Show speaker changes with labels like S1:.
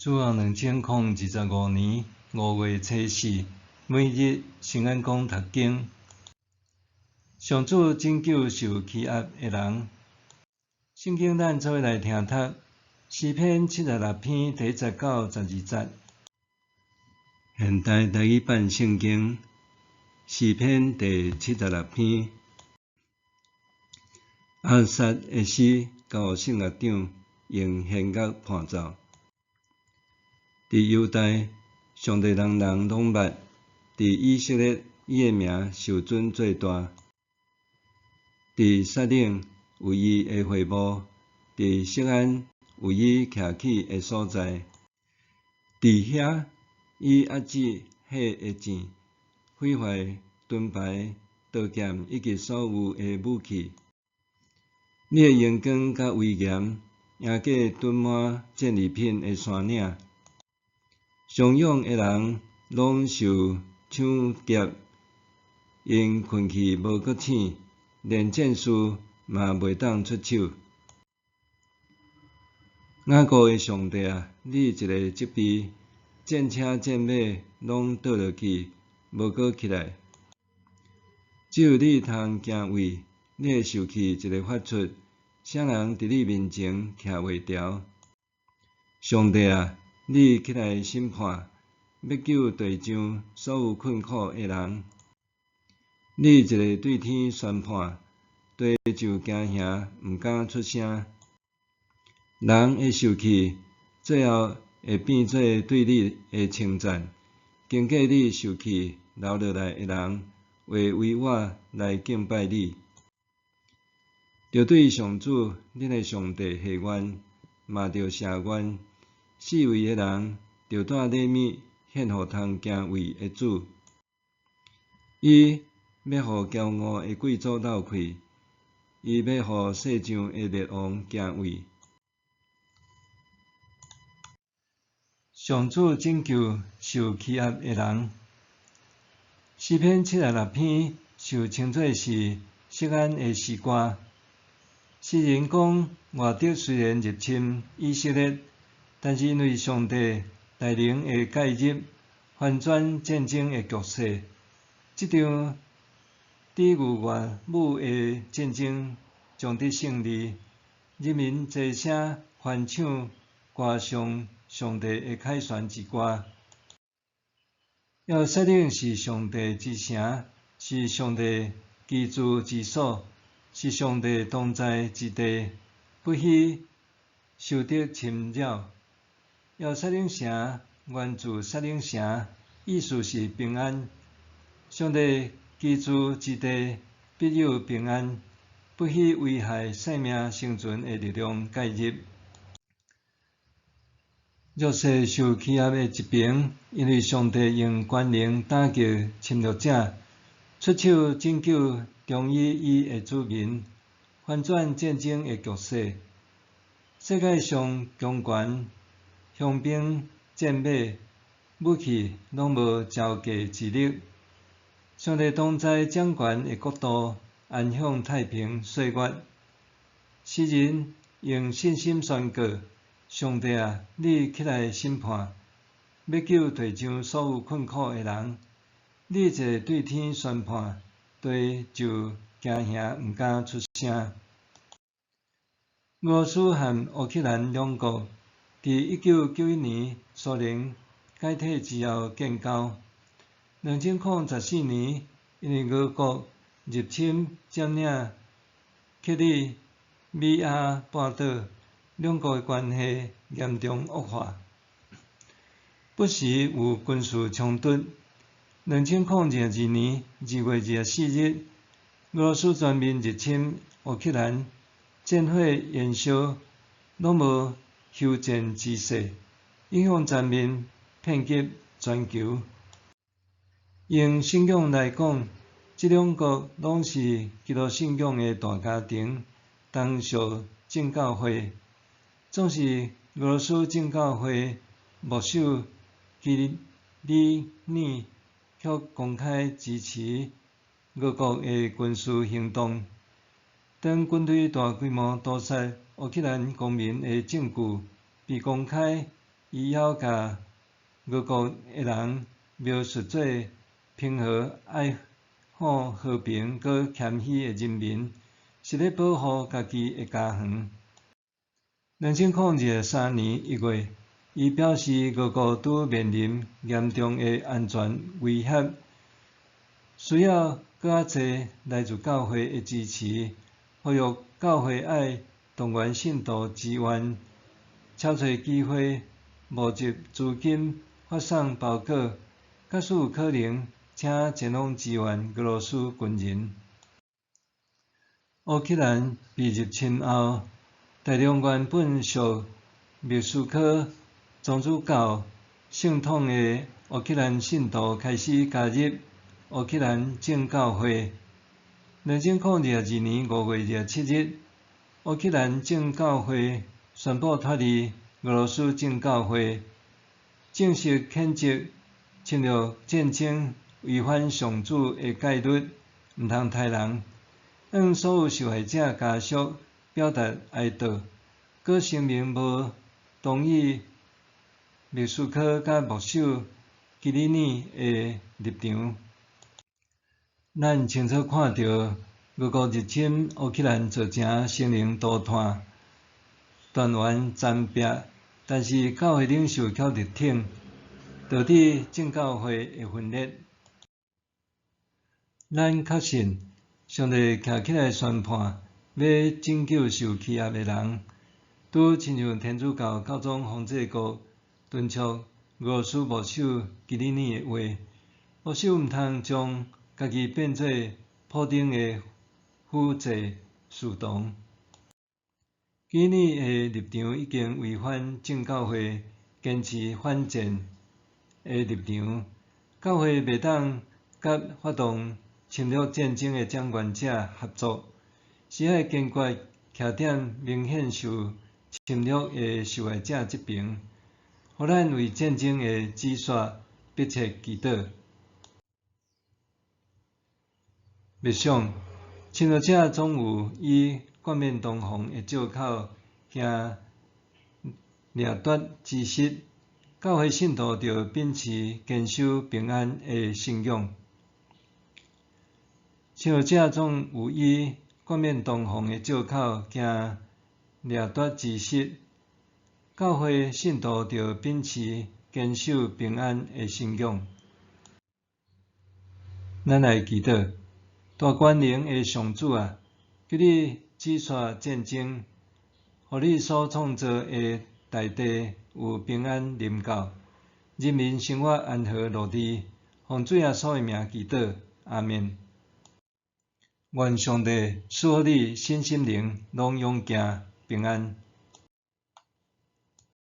S1: 主後2025年5月初四，每日聖安講讀經。上主拯救受欺壓的人。聖經咱做伙來聽讀詩篇76篇第1節到12節。現代台語版聖經詩篇第76篇。亞薩的詩，交予聖樂長，用弦樂伴奏。佇猶大，上帝人人攏捌；佇以色列，伊的名受尊做大。佇撒冷有伊的會幕，佇錫安有伊徛起的所在。佇遐，伊遏止火的箭，毀壞盾牌、刀劍以及所有的武器。你的榮光佮威嚴，贏過囤滿戰利品的山嶺。相勇的人攏受搶劫，𪜶睏去無閣醒，連戰士嘛袂當出手。雅各的上帝啊，你一个責備，戰車戰馬攏倒落去，無閣起來。只有你通敬畏，你的受氣一个發出，啥人佇你面前徛袂牢？上帝啊，你起來審判，欲救地上所有困苦的人。你一个對天宣判，地就驚嚇，毋敢出聲。人的受氣，最後會變做對你的稱讚。經過你受氣留落來的人，會為我來敬拜你。著對上主恁的上帝下願，嘛著謝願。四圍的人著帶禮物獻予通敬畏的主。伊欲予驕傲的貴族漏氣，伊欲予世上的列王驚畏。上主拯救受欺壓的人。詩篇76篇受稱做是錫安的詩歌。詩人講，外敵雖然入侵以色列，但是因為上帝大能的介入，翻轉戰爭的局勢。這場抵禦外侮的戰爭將得勝利，人民齊聲歡唱歌頌上帝的凱旋之歌。耶路撒冷是上帝之城，是上帝居住之所，是上帝同在之地，不許仇敵侵擾。耶路撒冷城源自撒冷城，意思是平安。上帝居住之地必有平安，不許危害生命生存的力量介入。弱勢受欺壓的一邊，因為上帝用權能打擊侵略者，出手拯救忠於伊的子民，翻轉戰爭的局勢。世界上強權、雄兵、戰馬、武器攏無招架之力。上帝同在掌權的國度，安享太平歲月。詩人用信心宣告：上帝啊，你起來審判，欲救地上所有困苦的人。你一个對天宣判，地就驚嚇，毋敢出聲。俄羅斯和烏克蘭兩國佇1991年蘇聯解體之後建交。2014年，因為俄國入侵佔領克里米亞半島，兩國的關係嚴重惡化，不時有軍事衝突。2022年2月24日，俄羅斯全面入侵烏克蘭，戰火延燒，攏無休戰之勢，影響全面，遍及全球。用信仰來講，這兩國攏是基督信仰的大家庭，同屬正教會。總是俄羅斯正教會牧首基里爾卻公開支持俄國的軍事行動。當軍隊大規模屠殺烏克蘭公民的證據被公開，伊猶共俄國的人描述做平和、愛好和平、閣謙虛的人民，是咧保護家己的家園。2023年1月，伊表示俄國拄面臨嚴重的安全威脅，需要閣較濟來自教會的支持，呼籲教會愛動員信徒支援，籌措機會，募集資金，發送包裹，假使有可能，請前往支援俄羅斯軍人。烏克蘭被入侵後，大量原本屬莫斯科宗主教聖統的烏克蘭信徒開始加入烏克蘭正教會。2022年5月27日，烏克蘭正教會宣布脫離俄羅斯正教會，正式譴責侵略戰爭違反上主的誡律，毋通刣人，向所有受害者家屬表達哀悼，閣聲明無同意莫斯科佮牧首基里爾的立場。咱清楚看著俄國入侵烏克蘭造成生靈塗炭、斷垣殘壁，但是教會領袖卻力挺，導致正教會的分裂。咱確信上帝徛起來宣判，欲拯救受欺壓的人，拄親像天主教教宗方濟各敦促俄羅斯牧首基里爾的話，牧首毋通將家己變做普丁的輔助侍從。基里爾的立場已經違反正教會堅持反戰的立場，教會袂當佮發動侵略戰爭的掌權者合作，是愛堅決徛佇明顯受侵略的受害者這爿，予咱為戰爭的止息迫切祈禱。默想，侵略者總有以冠冕堂皇的藉口行掠奪之實，教會信徒著秉持堅守平安的信仰。侵略者總有以冠冕堂皇的藉口行掠奪之實，教會信徒著秉持堅守平安的信仰。咱來祈禱，大權能的上主啊，求你止息戰爭，予你所創造的大地有平安臨到，人民生活安和樂利。奉主耶穌的名祈禱，阿們。願上帝賜予你身心靈攏勇健平安。